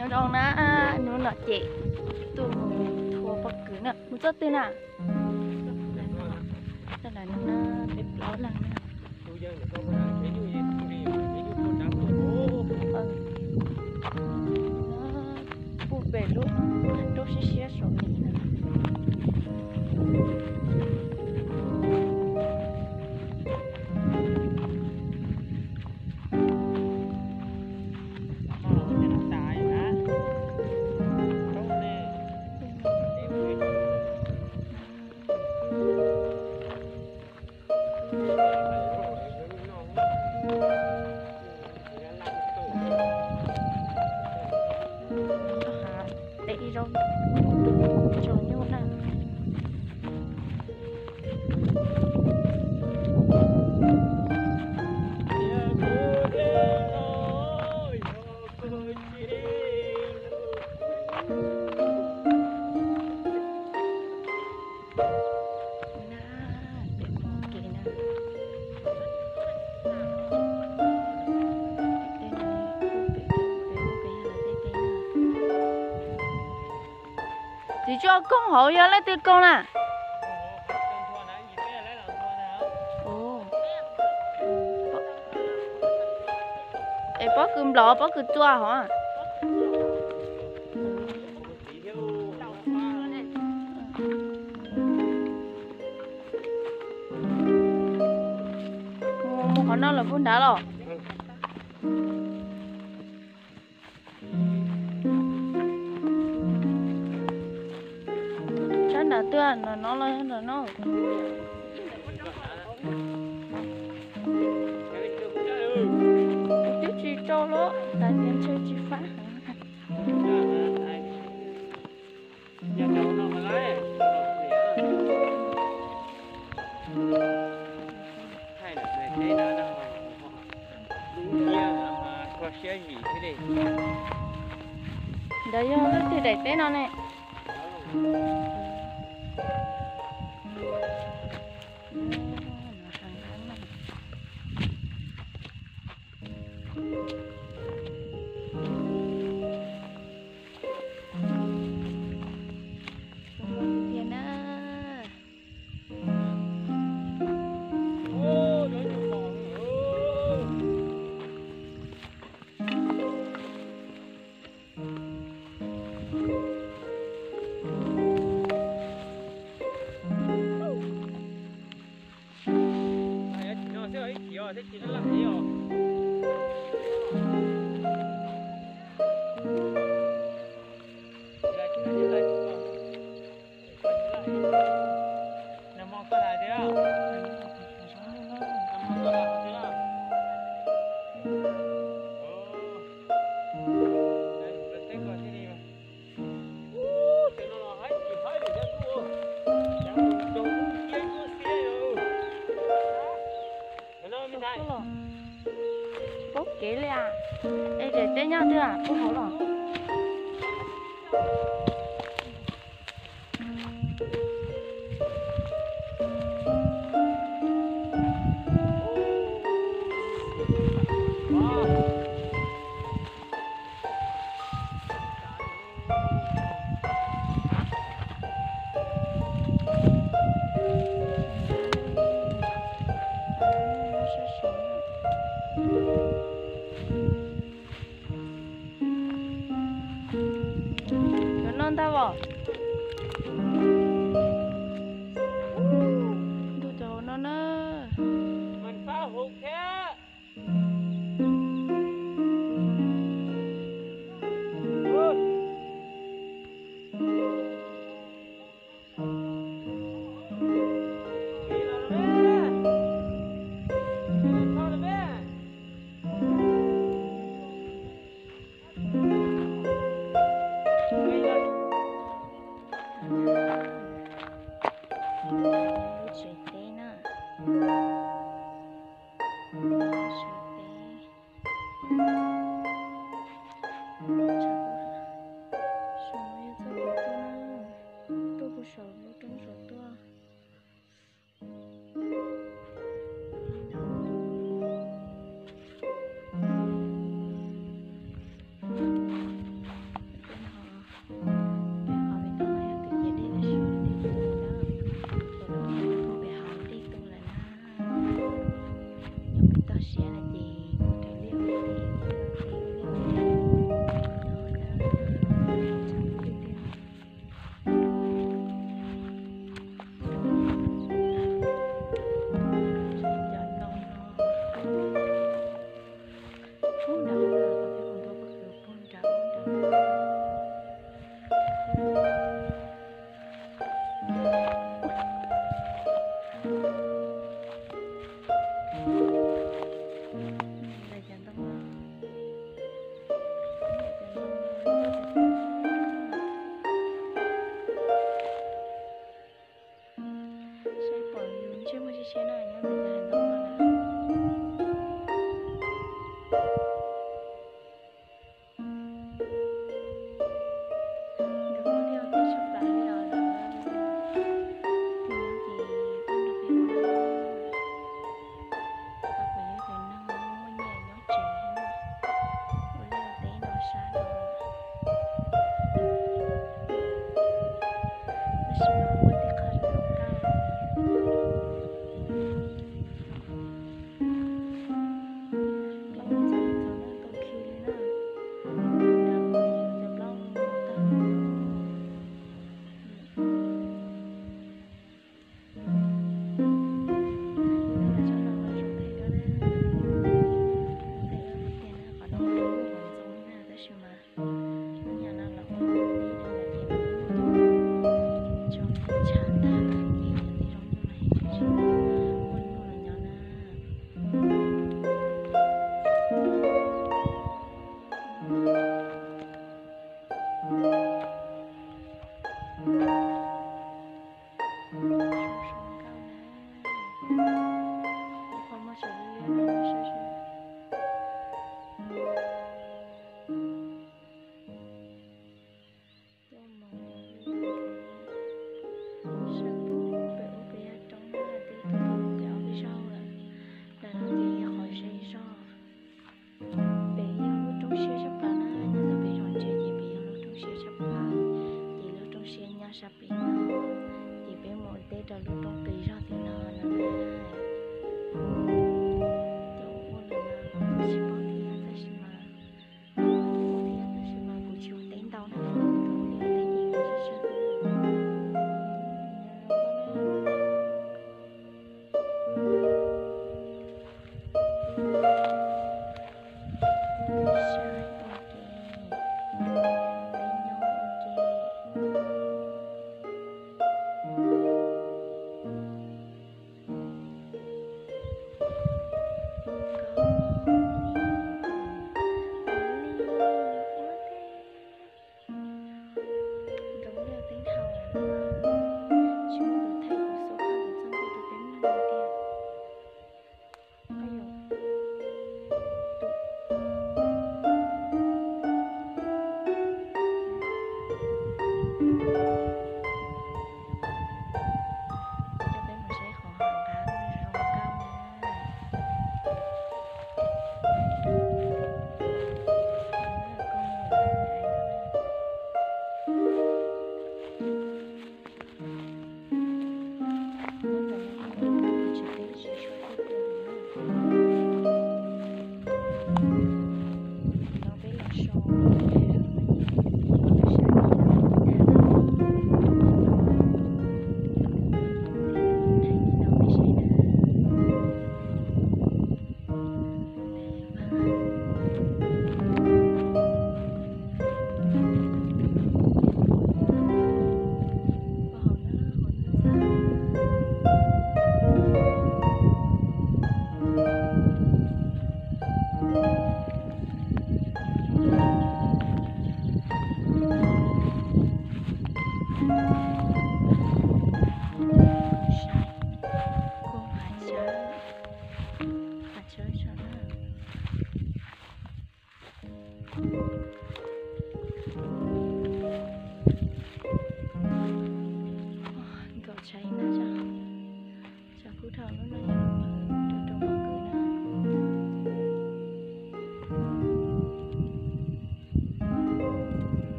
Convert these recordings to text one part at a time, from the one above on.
Nyob zoo na, hnub no ces tuaj mus thua pob kws na, mus txoj twg na? Txoj no na, peb plaub leeg na. Puag pem lub roob siab siab saum no na. Tes zoo, tug tsaus nyuj na. Na, pem no kev na. Tej no, pem, pem, pem yog lawv tej teb na. Txiv Tsuj, koog hauv yog leej twg koog na? Es pob kws nplaum, pob kws txua hov. Mus, mus qhov no lawm puag nrad los. Sab nrad twg, nram no los yog nram no? Twb tsis tau los, tas tias ntshe tsis fab. Ntawd yog leej twg daim teb no ne? Tiag na. Paub kev li as. Es daim teb nyob twg, puag hauv los? Cov no ntag os. Ntuj, cov hauv no na.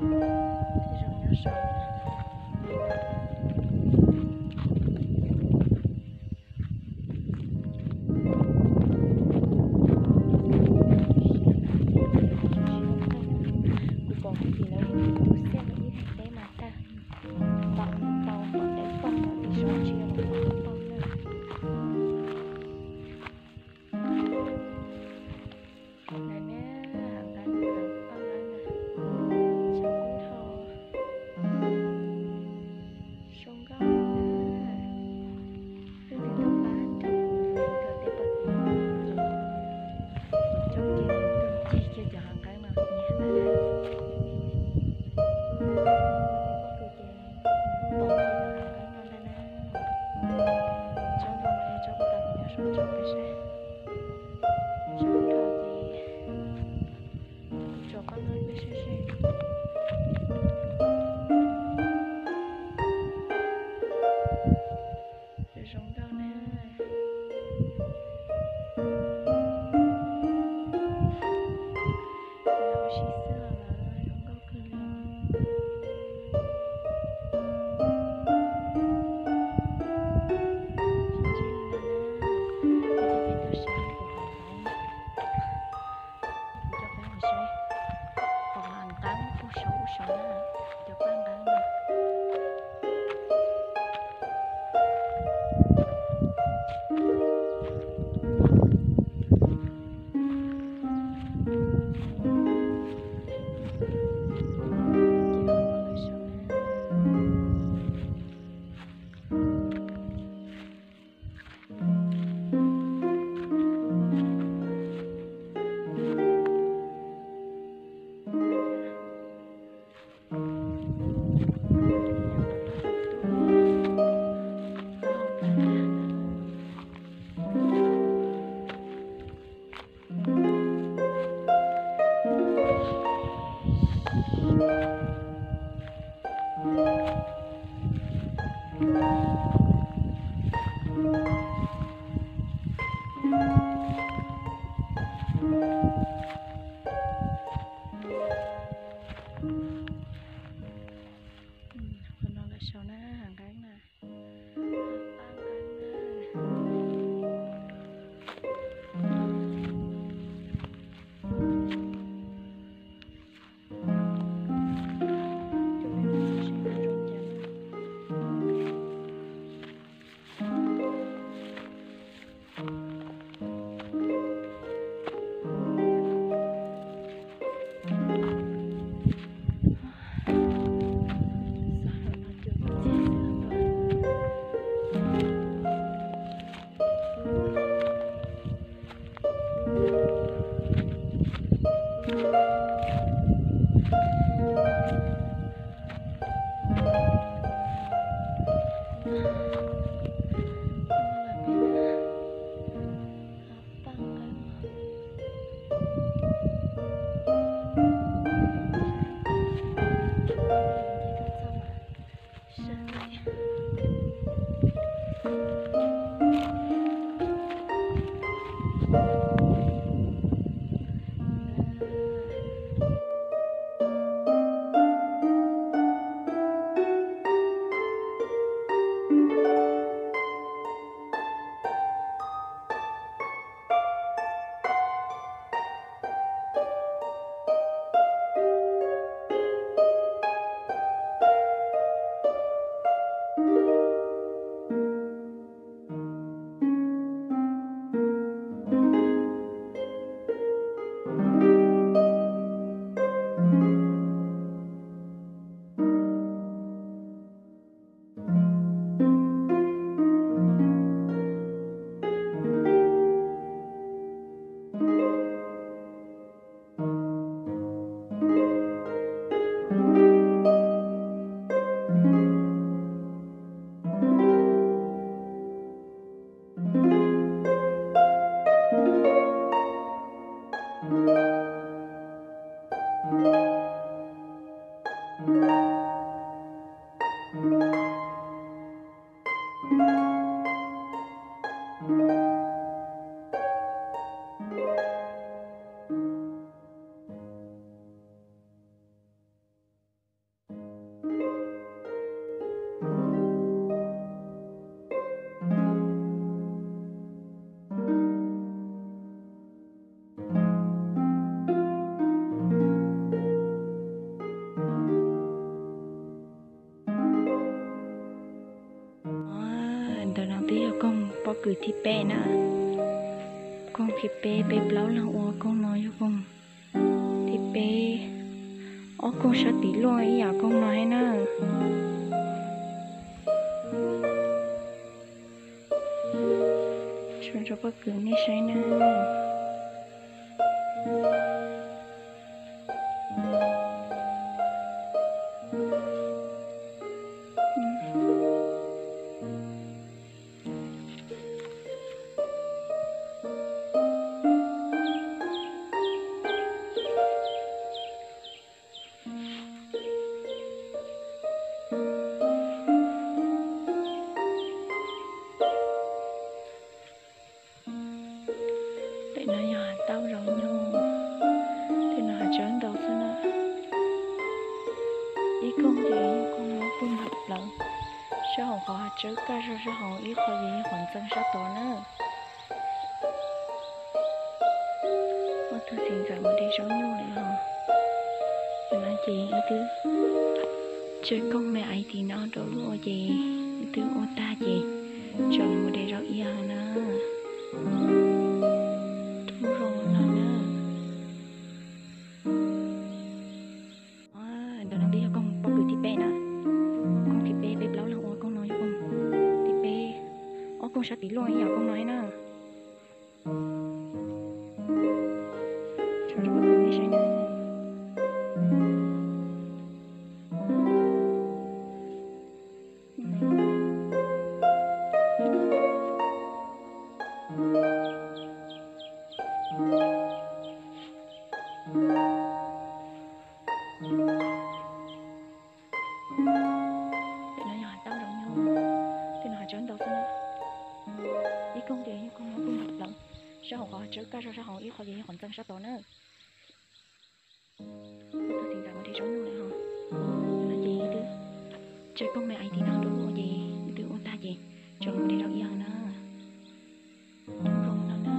Tej zaum nyob saum. Kuv pom hais tias lawv tus xiab ib teb mas tag, tom tau tom dev poj no tim sab tsis yog poj na. Ntawm no hab nqeeb, paj nqeeb na, tsis kub dhau. Zoo nkauj na. Leej twg tau pab nrog kuv kawm tej paj nqeeb ces coj cia tus tig kiag cov hav nqeeb no nyiam ntag na. Peb tug ces pom kiag cov hav nqeeb no ntag na. Tsob ntoo no yog tsob puag ta kuv nyob saum ntsoov peb saib. Tsob kub dhau ces kuv tsuas pab nqeeb peb saib seb. Zoo nkauj na. Ua si xwb los zoo nkauj kawg li. Sib ntsib li no na, peb thiaj peb tuaj saib kuv qhov nqeeb. Kuv coj peb mus saib qhov nqeeb ub saud ub saud na, cov paj nqeeb na. Qhov no lawv sau na, hav nqeeb na. Pob kws thib peb na. Koog thib peb, peb plaub leeg ua koog no yog koog thib peb. Ob koog sab tim luaj ib yam koog no thiab na. Tso rau pob kws nej saib na. Pem no yog hav tauj zaub nyuj, tej no hav tsawb ntau xwb na. Ib koog ces yog koog no puag nram plawv, sab hauv qhov hav tsawb kaj zog sab hauv, ib qho ces yog qhov ntxeev sab tod na. Ob tug txiv ntxawm mus de zaub nyuj lawm os. Nim no ces wb twb tsawg koog me aiv tim no rau lub ua ces wb twb ua tag ces tseem mus de zaub iab na. Rub zoo no na. Ntawm no twb yog koog pob kws thib peb na. Koog thib peb, peb plaub leeg ua koog no yog koog thib peb. Ob koog sab tim luaj ib yam koog no thiab na. Tso rau nej saib na. Pem no yog hav tauj zaub nyuj, tej no hav tsawb ntau xwb na. Ib koog ces yog koog no puag nram plawv, sab hauv qhov hav tsawb kaj zog sab hauv, ib qho ces yog qhov ntxeev sab tod na. Ob tug txiv ntxawm mus de zaub nyuj lawm os. Nim no ces wb twb tsawg koog me aiv tim no rau lub ua ces wb twb ua tag ces tseem mus de zaub iab na. Rub zoo no na.